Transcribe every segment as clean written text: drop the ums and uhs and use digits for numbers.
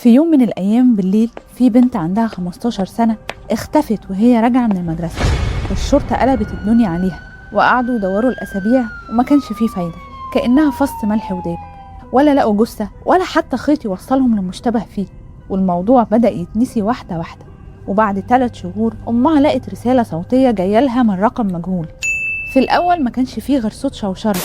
في يوم من الأيام بالليل في بنت عندها 15 سنة اختفت وهي راجعة من المدرسة. الشرطة قلبت الدنيا عليها وقعدوا يدوروا الأسابيع وما كانش فيه فايدة، كأنها فص ملح وداب، ولا لقوا جثة ولا حتى خيط يوصلهم للمشتبه فيه. والموضوع بدأ يتنسي واحدة واحدة. وبعد 3 شهور أمها لقت رسالة صوتية جاية لها من رقم مجهول. في الأول ما كانش فيه غير صوت شوشرة،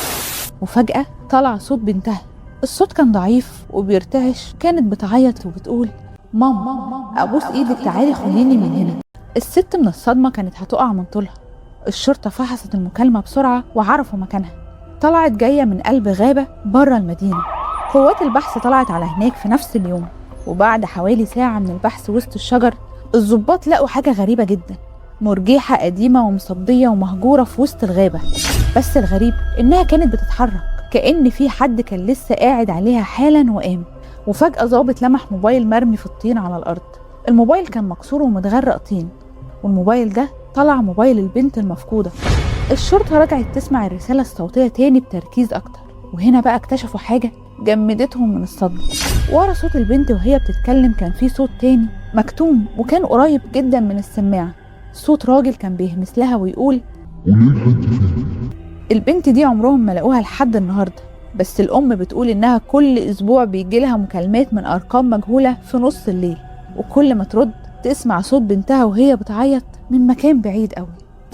وفجأة طلع صوت بنتها. الصوت كان ضعيف وبيرتعش، كانت بتعيط وبتقول ماما أبوس إيدك تعالي خديني من هنا. الست من الصدمة كانت هتقع من طولها. الشرطة فحصت المكالمة بسرعة وعرفوا مكانها. طلعت جاية من قلب غابة بره المدينة. قوات البحث طلعت على هناك في نفس اليوم، وبعد حوالي ساعة من البحث وسط الشجر الضباط لقوا حاجة غريبة جدا، مرجيحة قديمة ومصدية ومهجورة في وسط الغابة. بس الغريب إنها كانت بتتحرك كأن في حد كان لسه قاعد عليها حالا وقام. وفجأة ظابط لمح موبايل مرمي في الطين على الأرض. الموبايل كان مكسور ومتغرق طين، والموبايل ده طلع موبايل البنت المفقودة. الشرطة رجعت تسمع الرسالة الصوتية تاني بتركيز أكتر، وهنا بقى اكتشفوا حاجة جمدتهم من الصدمة. ورا صوت البنت وهي بتتكلم كان في صوت تاني مكتوم وكان قريب جدا من السماعة، صوت راجل كان بيهمس لها ويقول البنت دي عمرهم ما لقوها لحد النهاردة. بس الأم بتقول إنها كل أسبوع بيجيلها مكالمات من أرقام مجهولة في نص الليل، وكل ما ترد تسمع صوت بنتها وهي بتعيط من مكان بعيد قوي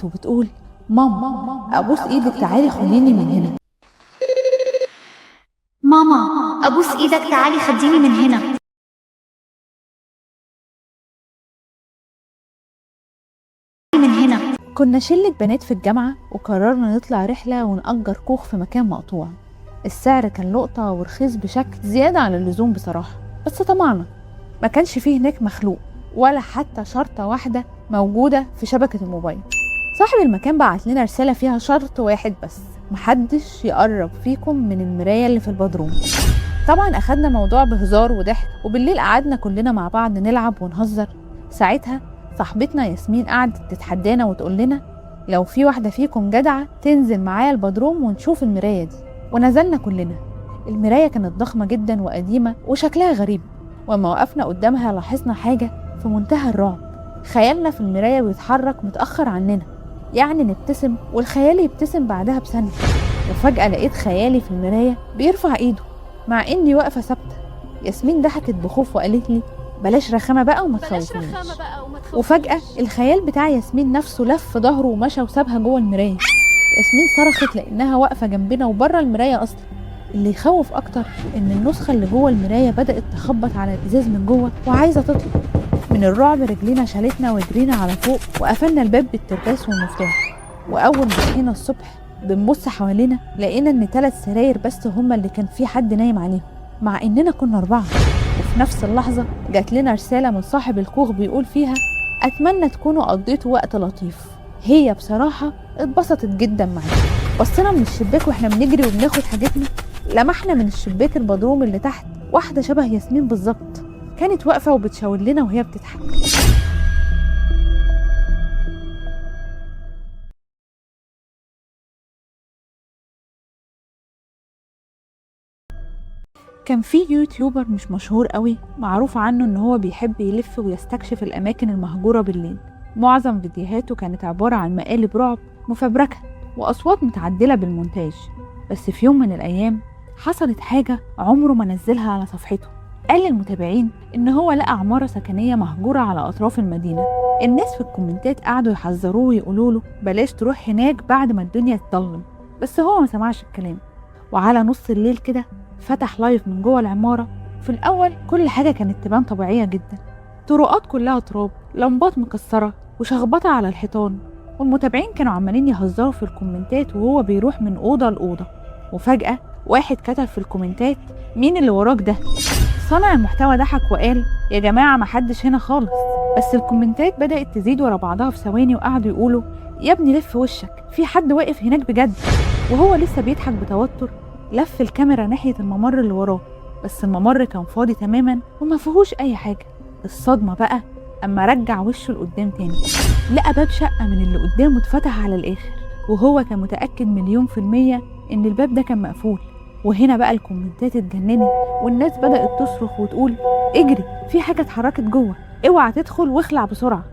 وبتقول ماما أبوس إيدك تعالي خديني من هنا. ماما أبوس إيدك تعالي خديني من هنا. من هنا. كنا شلة بنات في الجامعة وقررنا نطلع رحلة ونأجر كوخ في مكان مقطوع. السعر كان لقطة ورخيص بشكل زيادة عن اللزوم بصراحة، بس طمعنا. ما كانش فيه هناك مخلوق ولا حتى شرطة واحدة موجودة في شبكة الموبايل. صاحب المكان بعت لنا رسالة فيها شرط واحد بس، محدش يقرب فيكم من المراية اللي في البدروم. طبعا أخدنا موضوع بهزار وضحك، وبالليل قعدنا كلنا مع بعض نلعب ونهزر. ساعتها صاحبتنا ياسمين قعدت تتحدانا وتقول لنا لو في واحدة فيكم جدعة تنزل معايا البدروم ونشوف المراية دي. ونزلنا كلنا. المراية كانت ضخمة جدا وقديمة وشكلها غريب، وما وقفنا قدامها لاحظنا حاجة في منتهى الرعب. خيالنا في المراية بيتحرك متأخر عننا، يعني نبتسم والخيال يبتسم بعدها بثانية. وفجأة لقيت خيالي في المراية بيرفع ايده مع اني واقفة ثابتة. ياسمين ضحكت بخوف وقالت لي بلاش رخامة بقى وما تخوفنيش. وفجأة الخيال بتاع ياسمين نفسه لف ظهره ومشى وسابها جوه المراية. ياسمين صرخت لأنها واقفة جنبنا وبره المراية أصلا. اللي يخوف أكتر إن النسخة اللي جوه المراية بدأت تخبط على الإزاز من جوه وعايزة تطلع. من الرعب رجلينا شالتنا وجرينا على فوق وقفلنا الباب بالترباس والمفتاح. وأول ما صحينا الصبح بنبص حوالينا لقينا إن 3 سراير بس هما اللي كان في حد نايم عليهم، مع إننا كنا 4. وفي نفس اللحظة جات لنا رسالة من صاحب الكوخ بيقول فيها أتمنى تكونوا قضيتوا وقت لطيف. هي بصراحة اتبسطت جدا معانا. بصينا من الشباك واحنا بنجري وبناخد حاجتنا، لمحنا من الشباك البدروم اللي تحت واحدة شبه ياسمين بالظبط، كانت واقفة وبتشاور لنا وهي بتضحك. كان في يوتيوبر مش مشهور قوي، معروف عنه ان هو بيحب يلف ويستكشف الاماكن المهجورة بالليل. معظم فيديوهاته كانت عبارة عن مقالب رعب مفبركة واصوات متعدلة بالمونتاج. بس في يوم من الايام حصلت حاجة عمره ما نزلها على صفحته. قال للمتابعين ان هو لقى عمارة سكنية مهجورة على اطراف المدينة. الناس في الكومنتات قعدوا يحذروه ويقولوا له بلاش تروح هناك بعد ما الدنيا تظلم، بس هو ما سمعش الكلام. وعلى نص الليل كده فتح live من جوه العمارة. في الأول كل حاجة كانت تبان طبيعية جدا، طرقات كلها تراب، لمبات مكسرة وشخبطة على الحيطان، والمتابعين كانوا عمالين يهزروا في الكومنتات وهو بيروح من أوضة لأوضة. وفجأة واحد كتب في الكومنتات مين اللي وراك ده؟ صانع المحتوى ضحك وقال يا جماعة محدش هنا خالص. بس الكومنتات بدأت تزيد ورا بعضها في ثواني، وقعدوا يقولوا يا ابني لف وشك، في حد واقف هناك بجد. وهو لسه بيضحك بتوتر لف الكاميرا ناحية الممر اللي وراه، بس الممر كان فاضي تماما وما فيهوش أي حاجة. الصدمة بقى أما رجع وشه لقدام تاني لقى باب شقة من اللي قدامه اتفتح على الآخر، وهو كان متأكد 100% إن الباب ده كان مقفول. وهنا بقى الكومنتات اتجننت، والناس بدأت تصرخ وتقول اجري، في حاجة اتحركت جوه، اوعى تدخل واخلع بسرعة.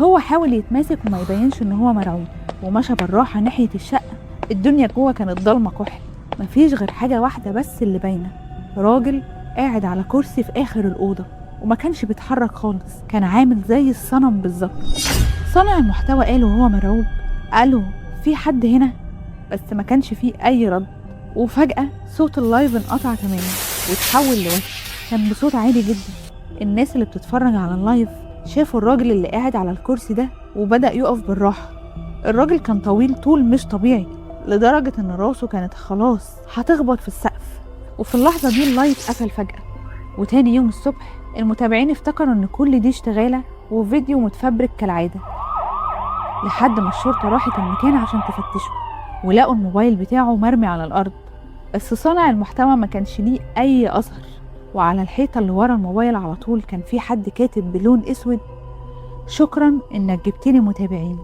هو حاول يتماسك وما يبينش ان هو مرعوب، ومشى بالراحة ناحية الشقة. الدنيا جوه كانت ضلمة كحل، مفيش غير حاجة واحدة بس اللي باينة، راجل قاعد على كرسي في آخر الأوضة وما كانش بيتحرك خالص، كان عامل زي الصنم بالظبط. صانع المحتوى قال وهو مرعوب، الو، في حد هنا؟ بس ما كانش فيه أي رد. وفجأة صوت ال live انقطع تماما وتحول لوش، كان بصوت عالي جدا. الناس اللي بتتفرج على ال live شافوا الراجل اللي قاعد على الكرسي ده وبدأ يقف بالراحة. الراجل كان طويل طول مش طبيعي، لدرجة إن راسه كانت خلاص هتخبط في السقف. وفي اللحظة دي ال live قفل فجأة. وتاني يوم الصبح المتابعين افتكروا إن كل دي اشتغالة وفيديو متفبرك كالعادة، لحد ما الشرطة راحت المكان عشان تفتشه ولقوا الموبايل بتاعه مرمي على الأرض، بس صانع المحتوى ما كانش ليه أي أثر. وعلى الحيطة اللي ورا الموبايل على طول كان في حد كاتب بلون أسود: شكرا إنك جبتلي متابعين.